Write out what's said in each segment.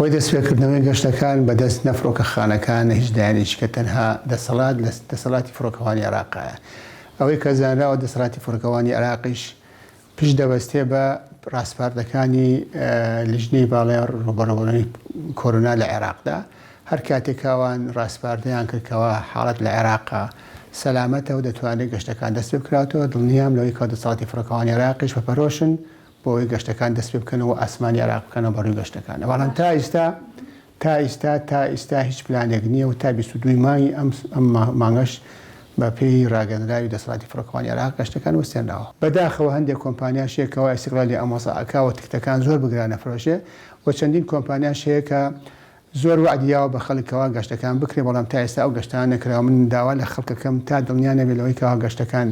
خۆی دەستپێکردنەوەی گەشتەکان بەدەست نە فڕۆکەخانەکان نە هیچ لایەنێکی کە تەنها دەسەڵات لە دەسەڵاتی فڕۆکەوانی عێراقایە. ئەوەی کە زانراوە دەسەڵاتی فڕۆکەوانی عێراقیش پشت دەبەستێ بە ڕاسپاردەکانی لیژنەی باڵای ڕووبەڕووبوونەوەی کۆرۆنا لە عێراقدا، هەر کاتێک ئەوان ڕاسپاردەیان کرد کەوا حاڵەت لە عێراقا سەلامەتە و دەتوانرێت گەشتەکان دەست پێ بکراتەوە، دڵنیام لەوەی کەوا دەسەڵاتی فڕۆکەوانی عێراقیش بە پەرۆشن بۆ ئەوەی گەشتەکان دەست پێ بکەنەوە و ئاسمانی عێراق بکەنەوە بە ڕووی گەشتەکانە، بەڵام تا ئیستا تا ئیستا تا ئیستا هیچ پلانێک نییە و تا 22 ی مانگی ئەم ئەم مانگەش بە پێی ڕاگەندراوی دەسەڵاتی فڕۆکەوانی عێراق گەشتەکان وەستێنراوە. بەداخەوە هەندێک کۆمپانیاش هەیە کەوا ئیستغلالی ئەم وەزعە ئەکا و تکتەکان زۆر بە گران ئەفرۆشێ و چەندین کۆمپانیاش هەیە کە زۆر وەعدی یاوە بە خەڵک کەوا گەشتەکان بکرێ بەڵام تا ئێستا ئەو گەشتانە نەکراوە من داوا لە خەڵک ئەکەم تا دڵنیا نەبێ لەوەی کەوا گەشتەکان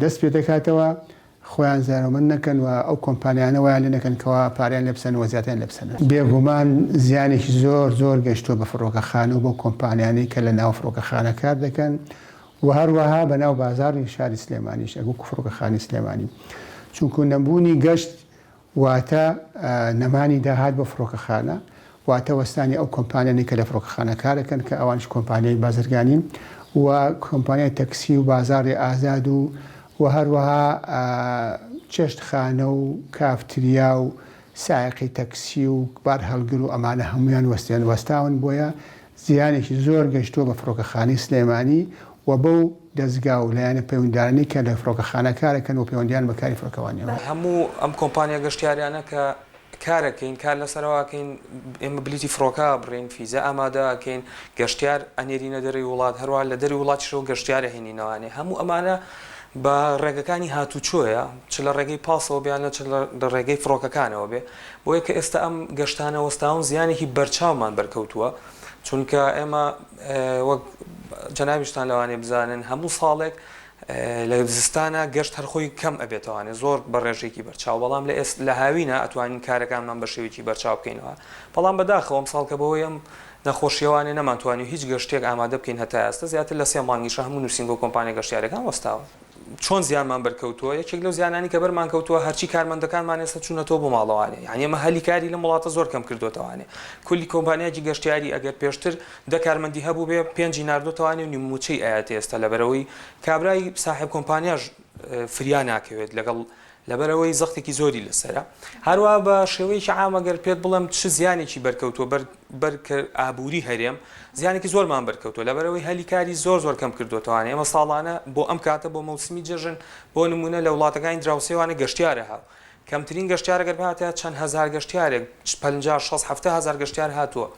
دەست پێ دەکاتەوە خۆیان زەرەرمەند نەکەن و ئەو کۆمپانیانە وایان لێ نەکەن کەوا پارەیان لێ بسەنن و زیاتریان لێ بسەنن. بێگومان زیانێکی زۆر زۆر گەیشتووە بە فڕۆکەخانە و بەو کۆمپانیانەی کە لە ناو فڕۆکەخانە کار دەکەن و هەروەها بە ناو بازاڕی شاری سلێمانیش وەکو فڕۆکەخانەی سلێمانی چونکو نەبوونی گەشت واتە نەمانی داهات بۆ فڕۆکەخانە، واتە وەستانی ئەو کۆمپانیانەی کە لە فڕۆکەخانە کارەکەن کە ئەوانیش کۆمپانیای بازرگانین و کۆمپانیای تەکسی و بازاڕی ئازاد و و هەروەها چێشتخانە و کافتریا و سایەقی تەکسی و بارهەڵگر و ئەمانە هەموویان وەستێن وەستاون بۆیە زیانێکی زۆر گەشتووە بە فڕۆکەخانەی سلێمانی و بەو دەزگا و لایەنە پەیوەندیدارانەی کە لە فڕۆکەخانە کارەکەن و پەیوەندیان بە کاری فڕۆکەوانیەوە. هەموو ئەم کۆمپانیا گەشتیاریانە کە کارەکەین کار لەسەرەوە ئەکەین ئێمە بلیتی فڕۆکە ئەبڕین فیزە ئامادە ئەکەین گەشتیار ئەنێرینە دەرەوی وڵات هەروە لە دەری وڵاتیشەوە گەشتیار ئەهێنینەوانێ هەموو ئەمانە بە ڕێگەکانی هاتوچۆیە چ لە ڕێگەی پاسەوە بێ یان چ لە ڕێگەی فڕۆکەکانەوە بێ بۆیە کە ئێستا ئەم گەشتانە وەستاون زیانێکی بەرچاومان بەرکەوتووە چونکە ئێمە وەک جەنابیشتان لەوانەیە بزانن هەموو ساڵێک لە زستانە گەشت هەر خۆی کەم ئەبێتەوانێ زۆر بە ڕێژەیەکی بەرچاو بەڵام لە ئێست لە هاوینە ئەتوانین کارەکانمان بە شێوەیەکی بەرچاو بکەینەوە بەڵام بەداخەوە ئەمساڵ کە بەهۆی ئەم نەخۆشیەوانێ نەمانتوانی هیچ گەشتێک ئامادە بکەین هەتا ئێستا زیاتر لە سێ مانگیشە هەموو نووسینگە و کۆمپانیا گەشتیارەکان وەستاون. چۆن زیانمان بەرکەوتووە؟ یەکێک لەو زیانانی کە بەرمان کەوتووە هەرچی کارمەندەکانمان ئێستا چوونەتەوە بۆ ماڵەوانێ یانی ئێمە هەلی کاری لەم وڵاتە زۆر کەم کردووەتەوانێ کولی کۆمپانیایەکی گەشتیاری ئەگەر پێشتر دە کارمەندی هەبووبێ پێنجی ناردۆتەوانێ و نیو مووچەی ئەیاتێ ئێستا لەبەرئەوەی کابرای ساحێب کۆمپانیاش فریا ناکەوێت لەگەڵ لەبەرئەوەی زەختێکی زۆری لەسەرە. هەروەها بە شێوەیەکی عام ئەگەر پێت بڵێم چ زیانێکی بەرکەوتووە بەر بەر ئابووری هەرێم، زیانێکی زۆرمان بەرکەوتووە لەبەرئەوەی هەلی کاری زۆر زۆر کەم کردووەتەوانێ ئێمە ساڵانە بۆ ئەم کاتە بۆ مەوسمی جەژن بۆ نموونە لە وڵاتەکانی دراوسێوانە گەشتیارە هاو کەمترین گەشتیار گەر بهاتایە چەند هەزار گەشتیارێک 50 60 70 هەزار گەشتیار هاتووە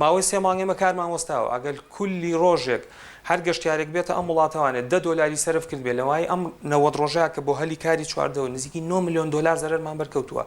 ماوەی سێ مانگ ئێمە کارمان وەستاوە ئەگەر کولی ڕۆژێک هەر گەشتیارێک بێتە ئەم وڵاتەوانێ دە دۆلاری سەرف کردبێ لەوای ئەم 90 ڕۆژەیە کە بۆ هەلی کاری چواردەوە نزیکی 9 ملیۆن دۆلار زەرەرمان بەرکەوتووە.